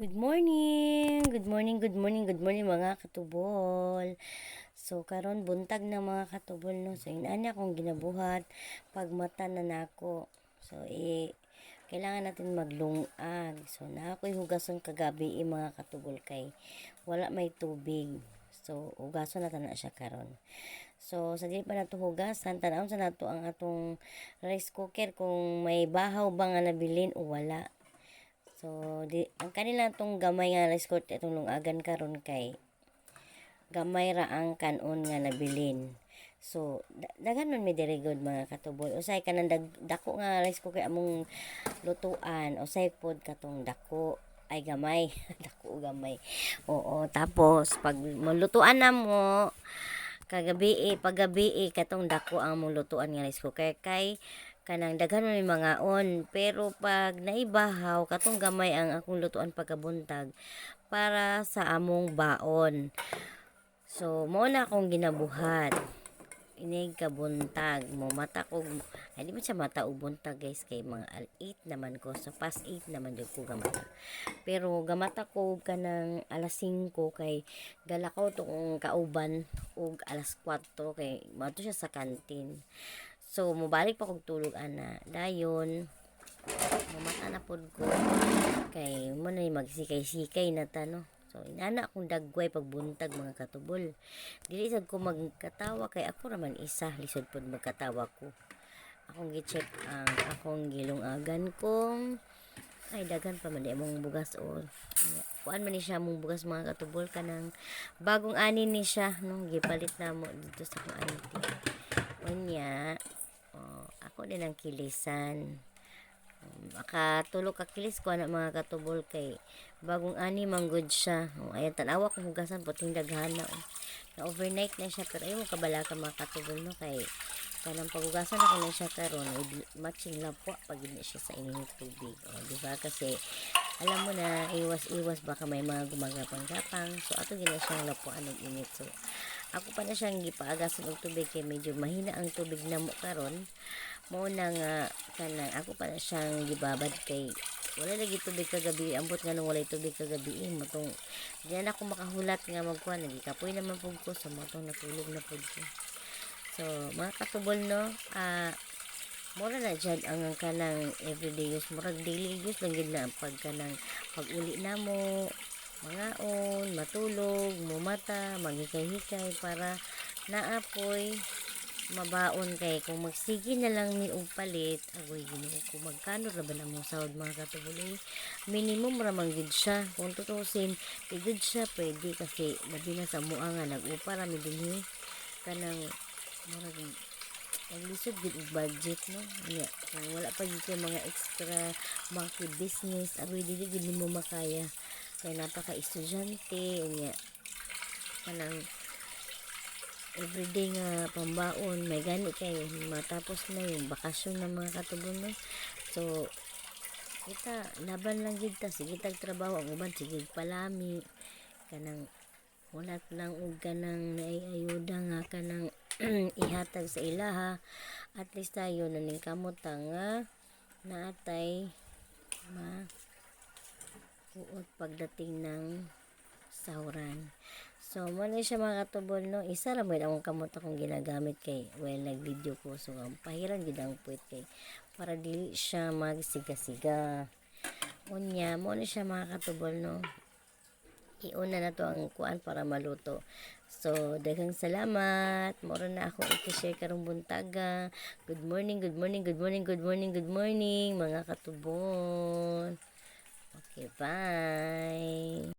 Good morning! Good morning, good morning, good morning, mga katubol. So karon buntag na, mga katubol, no. So inani akong ginabuhat pagmata na nako. So kailangan natin maglungag. So naa ako'y hugason kagabi eh, mga katubol, kay wala may tubig. So hugason na ta na siya karon. So sa dili pa nato hugasan, tan-awon sa nato ang atong rice cooker kung may bahaw ba nga nabilin o wala. So, ang kanila tong gamay nga rice cooker itong lungagan karon kay gamay ra ang kanon nga nabilin. So, daghan man mi diri gud, mga katubol. Usay kanang dako nga rice cooker among lutuan, usay pod katong dako ay gamay, dako o gamay. Oo, tapos pag malutuan na mo kagabi eh, paggabi eh, katong dako ang among lutuan nga rice cooker kay kanang daghan man may mangaon. Pero pag naibahaw, katong gamay ang akong lutuan pagkabuntag para sa among baon. So, mao na akong ginabuhat. Inig kabuntag mo mata ko, ay di man siya mata og buntag, guys, kay mga 8 naman ko. So past 8 naman jud ko gamata. Pero gamata ko kanang alas 5 kay galakaw to kong kauban og alas 4 kay moadto siya sa kantin. So mobalik pa kog tulog ana. Dayon mamata na pod ko kay mo na magsikay-sikay na ta, no. So inana akong dagway pagbuntag, mga katubol. Dili sad ko magkatawa kay ako ra man isa, lisod pod magkatawa ko. Akong gi-check ang akong gilungagan kong ay daghan pa man di among bugas o kuan man ni siya among bugas, mga katubol, kanang bagong ani ni siya no, gipalit na mo dito sa akong auntie. Unya, oh, ako din ang kilisan. Makatulo ka kilis ko ana, mga katubol, kay bagong ani man gud siya. Oh, ayan, tan-awa kung hugasan puting daghana oh. Na overnight na siya, pero ayaw mo kabala ka, mga katubol, no, kay kanang paghugasan ako na siya karon matching lapwa pag na siya sa inyong tubig. Oh, di ba? Kasi alam mo na, iwas-iwas baka may mga gumagapang-gapang. So ato gina siyang lapuan og init. So ako pa na siyang gipaagasan og tubig kay medyo mahina ang tubig namo karon. Mao na nga kanang ako pa na siyang gibabad kay wala lagi tubig kagabi. Ambot nga nung walay tubig kagabi eh, motong di na ako makahulat nga magkuan, nagikapoy naman pud ko, so motong natulog na pud ko. So mga katubol, no, mura na dyan ang kanang everyday use, murag daily use lang gid na ang pag kanang pag-uli namo, mangaon, matulog, mumata, maghikay-hikay para naapoy mabaon, kay kung magsige na lang mi og palit, agoy Ginoo ko, magkano ra ba na mong sahod, mga katubol eh? Minimum ra man gid siya kung tutusin, di gud siya pwede kasi labi na sa mua nga nag-upa ra mi dinhi, kanang murag naglisod gid og budget, no. Nya kung wala pa gid kay mga extra mga business, agoy, dili gid nimo makaya kay napaka estudyante. Unya kanang everyday nga pambaon, may gani kay matapos na yung bakasyon ng mga katubol, no. So kita laban lang gid ta, sige tag trabaho. Ang uban sige palami, kanang wala lang og kanang naay ayuda nga kanang ihatag sa ilaha. At least tayo naningkamot ta nga naatay ma uot pagdating ng sahuran. So mo na siya, mga katubol, no. Isa ra mo akong kamot akong ginagamit kay well nag-video ko, so ang pahiran gid ang puwet kay para dili siya magsiga-siga. Unya mo na siya, mga katubol, no. Iuna na to ang kuan para maluto. So daghang salamat. Moro na ako i-share karong buntaga. Good morning, good morning, good morning, good morning, good morning, mga katubol. Okay, bye.